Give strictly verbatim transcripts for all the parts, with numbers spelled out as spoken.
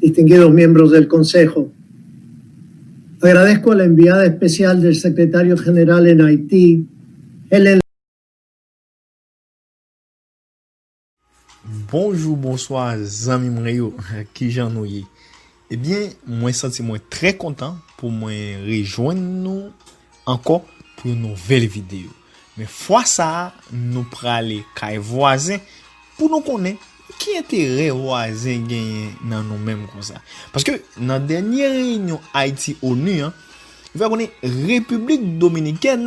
Distinguidos miembros del Consejo. Agradezco a la enviada especial del secretario general en Haití, Helen. Bonjou, bonswa, zanmi mwen yo. Kijan nou ye? Ebyen, mwen santi mwen trè kontan pou mwen rejwenn nou ankò pou yon nouvèl videyo. Men fwa sa a, nou prale kay vwazen pou nou konnen ki enterè vwazen genyen nan nou menm konsa. Paske nan dènye reyinyon Ayiti-ONU an, nou fè konnen Repiblik Dominikèn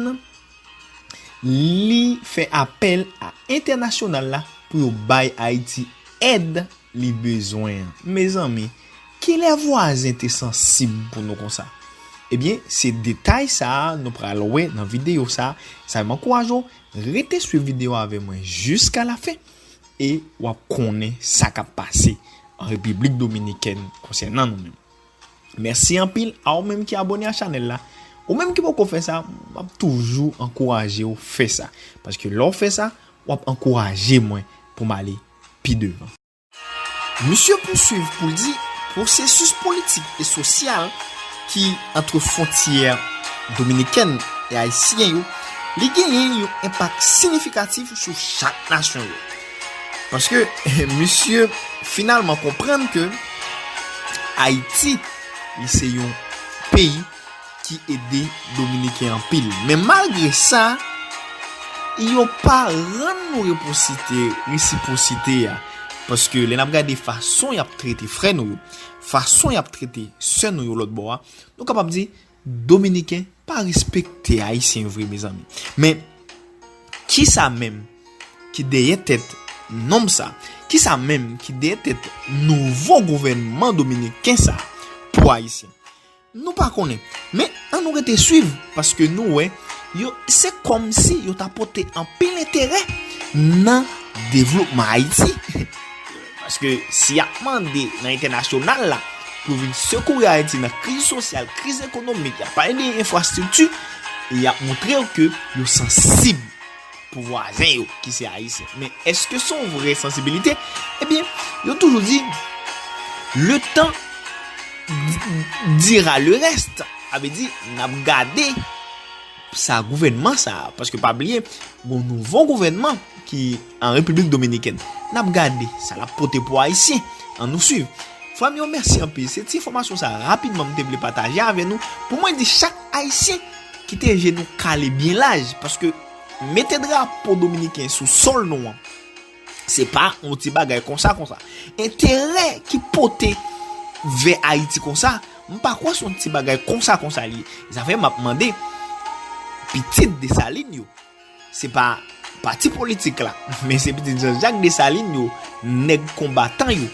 li fè apèl a entènasyonal la pou yo bay Ayiti èd li bezwen an. Mezanmi, kilè vwazen te sansib pou nou konsa? Ebyen, se detay sa a nou pral wè nan videyo sa a. Sa m ankouraje w, rete swiv videyo avè mwen jiska lafen e w ap konnen sa k ap pase an Repiblik Dominikèn konsènan nou menm. Mèsi anpil a ou menm ki abòne a chanèl la. Ou menm ki poko fè sa, m ap toujou ankouraje w fè sa. Paske lè w fè sa, w ap ankouraje mwen pou m ale pi devan. Misye pouswiv pou l di pwosesis politik e sosyal ki ant fwontyè dominikèn e ayisyen yo, li genyen yon enpak siyifikatif sou chak nasyon yo. Paske misye finalman konprann ke Ayiti, li se yon peyi ki ede Dominiken anpil. Men malgre sa, yo pa rann nou reposite, resipwosite a. Paske lè n ap gade fason y ap trete frè nou yo, fason y ap trete sè nou yo lòt bò a, nou kapab di Dominiken pa respekte Ayisyen vre, mezanmi. Men, kisa menm ki dèyè tèt nonm sa? Kisa menm ki dèyè tèt nouvo gouvènman dominiken sa pou Ayisyen? Nou pa konnen, men ann nou rete swiv, paske nou wè yo, se kòmsi yo ta pote anpil enterè nan devlopman Ayiti. Paske si y ap mande nan entènasyonal la pou vin sekouri Ayiti nan kriz sosyal, kriz ekonomik, y ap pale de enfrastrikti, e y ap montre w ke yo sansib pou vwazen yo ki se Ayisyen. Men èske se yon vrè sansibilite? Ebyen, yo toujou di, le temps dira le reste. Sa vle di, n ap gade sa gouvènman sa, paske pa bliye, gon nouvo gouvènman ki an Repiblik Dominikèn. N ap gade sa l ap pote pou Ayisyen. Ann nou swiv. Frè m yo, mèsi anpil. Se ti enfòmasyon sa rapidman m te vle pataje avè nou. Pou mwen di chak Ayisyen, kite je nou kale byen laj, paske mete drapo dominiken sou sòl nou an, se pa yon ti bagay konsa konsa. Enterè ki pote vè Ayiti konsa, m pa kwè se yon ti bagay konsa konsa li ye. Sa fè m ap mande pitit Desalin yo, se pa pati politik la, men se pitit Jean Jacques Dessalines yo, nèg konbatan yo,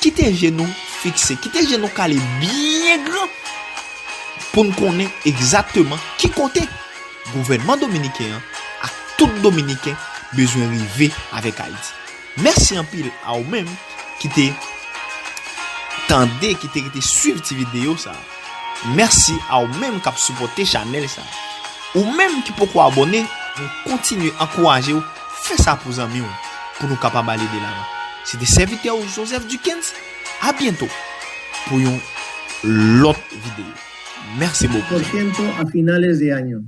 kite je nou fikse, kite je nou kale byen gran pou n konnen egzakteman ki kote gouvènman dominiken an ak tout Dominiken bezwen rive avèk Ayiti. Mèsi anpil a ou menm ki te tande, ki te rete swiv ti videyo sa. Mèsi a ou menm k ap sipòte chanèl sa. Ou menm ki poko abòne, nou kontinye ankouraje w, fè sa pou zanmi w, pou nou kapab ale de lavan. Se te sèvitè w Joseph Duckens. A byento pou yon lòt videyo. Mèsi bokou. Por ciento a finales de año.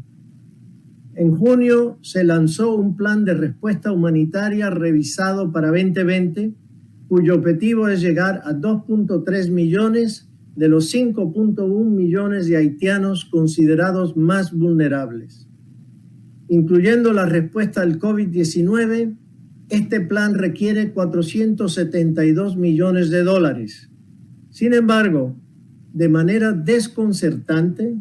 En junio se lanzó un plan de respuesta humanitaria revisado para veinte veinte, cuyo objetivo es llegar a dos punto tres millones de los cinco punto uno millones de haitianos considerados más vulnerables. Incluyendo la respuesta al COVID diecinueve, este plan requiere cuatrocientos setenta y dos millones de dólares. Sin embargo, de manera desconcertante,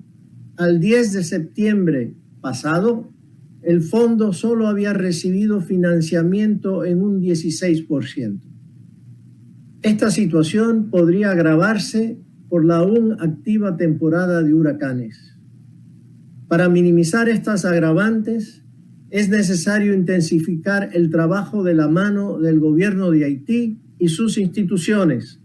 al diez de septiembre pasado, el fondo solo había recibido financiamiento en un dieciséis por ciento. Esta situación podría agravarse por la aún activa temporada de huracanes. Para minimizar estas agravantes, es necesario intensificar el trabajo de la mano del gobierno de Haití y sus instituciones,